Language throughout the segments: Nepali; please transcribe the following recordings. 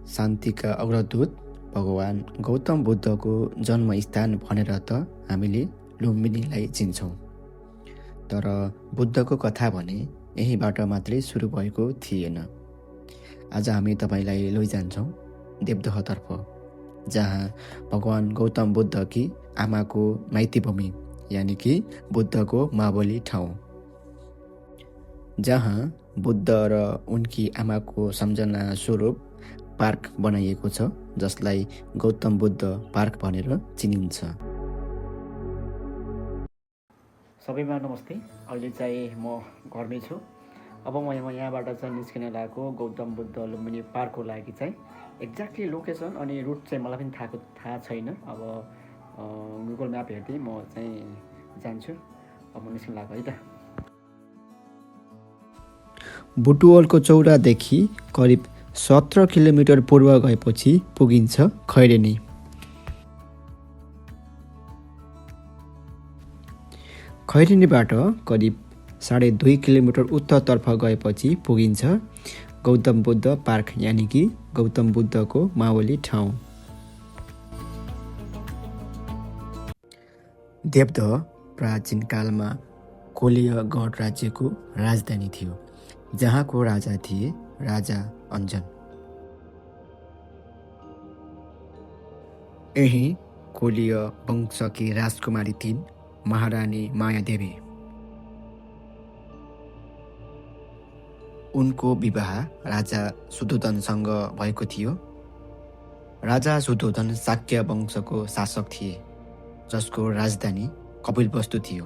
शान्तिका अग्रदूत भगवान गौतम बुद्धको जन्मस्थान भनेर त हामीले लुम्बिनीलाई चिन्छौँ। तर बुद्धको कथा भने यहीँबाट मात्रै सुरु भएको थिएन। आज हामी तपाईँलाई लैजान्छौँ देवदहतर्फ, जहाँ भगवान गौतम बुद्धकी आमाको माइतीभूमि यानि कि बुद्धको मावली ठाउँ, जहाँ बुद्ध र उनकी आमाको सम्झना स्वरूप पार्क बनाइएको छ, जसलाई गौतम बुद्ध पार्क भनेर चिनिन्छ। सबैमा नमस्ते। अहिले चाहिँ म घरमै छु। अब म यहाँबाट चाहिँ निस्किन लागेको गौतम बुद्ध लुम्बिनी पार्कको लागि चाहिँ एक्ज्याक्टली लोकेसन अनि रुट चाहिँ मलाई पनि थाहा छैन। अब गुगल म्याप हेर्दै म चाहिँ जान्छु। अब म निस्किन लागेको है त। बुटवलको चौडादेखि करिब 17 किलोमिटर पूर्व गएपछि पुगिन्छ खैरेनी। खैरेनीबाट करिब 2.5 किलोमिटर उत्तरतर्फ गएपछि पुगिन्छ गौतम बुद्ध पार्क यानि कि गौतम बुद्धको मावली ठाउँ। देवदह प्राचीन कालमा कोलीय गढ राज्यको राजधानी थियो, जहाँको राजा थिए राजा अन्जन। यही कोलीय वंशकी राजकुमारी थिइन् महारानी मायादेवी। उनको विवाह राजा शुद्धोधनसँग भएको थियो। राजा शुद्धोधन शाक्य वंशको शासक थिए, जसको राजधानी कपिलवस्तु थियो।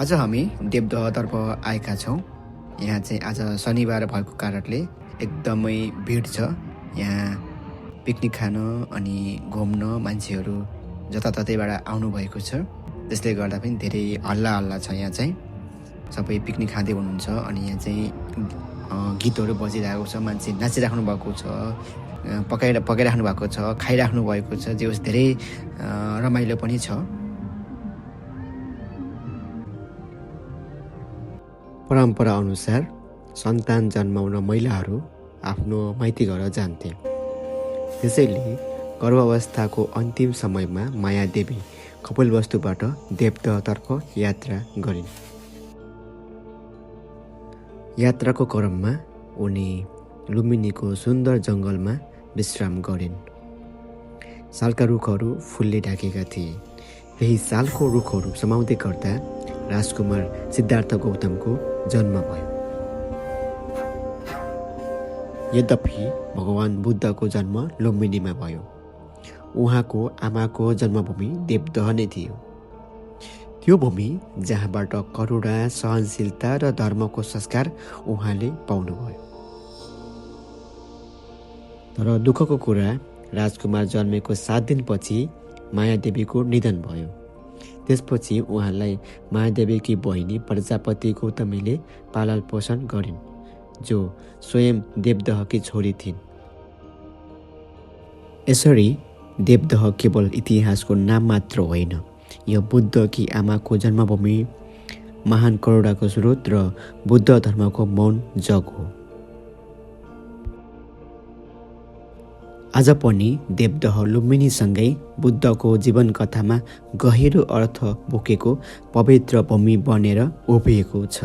आज हामी देवदहतर्फ आएका छौँ। यहाँ चाहिँ आज शनिबार भएको कारणले एकदमै भिड छ। यहाँ पिकनिक खान अनि घुम्न मान्छेहरू जताततैबाट आउनुभएको छ। त्यसले गर्दा पनि धेरै हल्ला छ। यहाँ चाहिँ सबै पिकनिक खाँदै हुनुहुन्छ अनि यहाँ चाहिँ गीतहरू बजिरहेको छ, मान्छे नाचिराख्नु भएको छ, पकाइराख्नु भएको छ, खाइराख्नु भएको छ, जे होस् धेरै रमाइलो पनि छ। परम्परा अनुसार सन्तान जन्माउन महिलाहरू आफ्नो माइती घर जान्थे। त्यसैले गर्भावस्थाको अन्तिम समयमा मायादेवी कपिलवस्तुबाट देवदहतर्फ यात्रा गरिन्। यात्राको क्रममा उनी लुम्बिनीको सुन्दर जङ्गलमा विश्राम गरिन्। सालका रुखहरू फुलले ढाकेका थिए। यही सालको रुखहरू समाउँदै गर्दा राजकुमार सिद्धार्थ गौतमको जन्म भयो। यद्यपि भगवान बुद्धको जन्म लुम्बिनीमा भयो। उहाँको आमाको जन्मभूमि देवदह नै थियो। त्यो भूमि जहाँबाट करुणा, सहनशीलता र धर्मको संस्कार उहाँले पाउनुभयो। तर दुःखको कुरा, राजकुमार जन्मेको 7 दिनपछि मायादेवीको निधन भयो। त्यसपछि उहाँलाई मायादेवीकी बहिनी प्रजापति गौतमीले पालन पोषण गरिन्, जो स्वयं देवदहकी छोरी थिइन्। यसरी देवदह केवल इतिहासको नाम मात्र होइन, यो बुद्धकी आमाको जन्मभूमि, महान करुणाको स्रोत र बुद्ध धर्मको मौन जग हो। आज पनि देवदह लुम्बिनीसँगै बुद्धको जीवन कथामा गहिरो अर्थ बोकेको पवित्र भूमि बनेर उभिएको छ।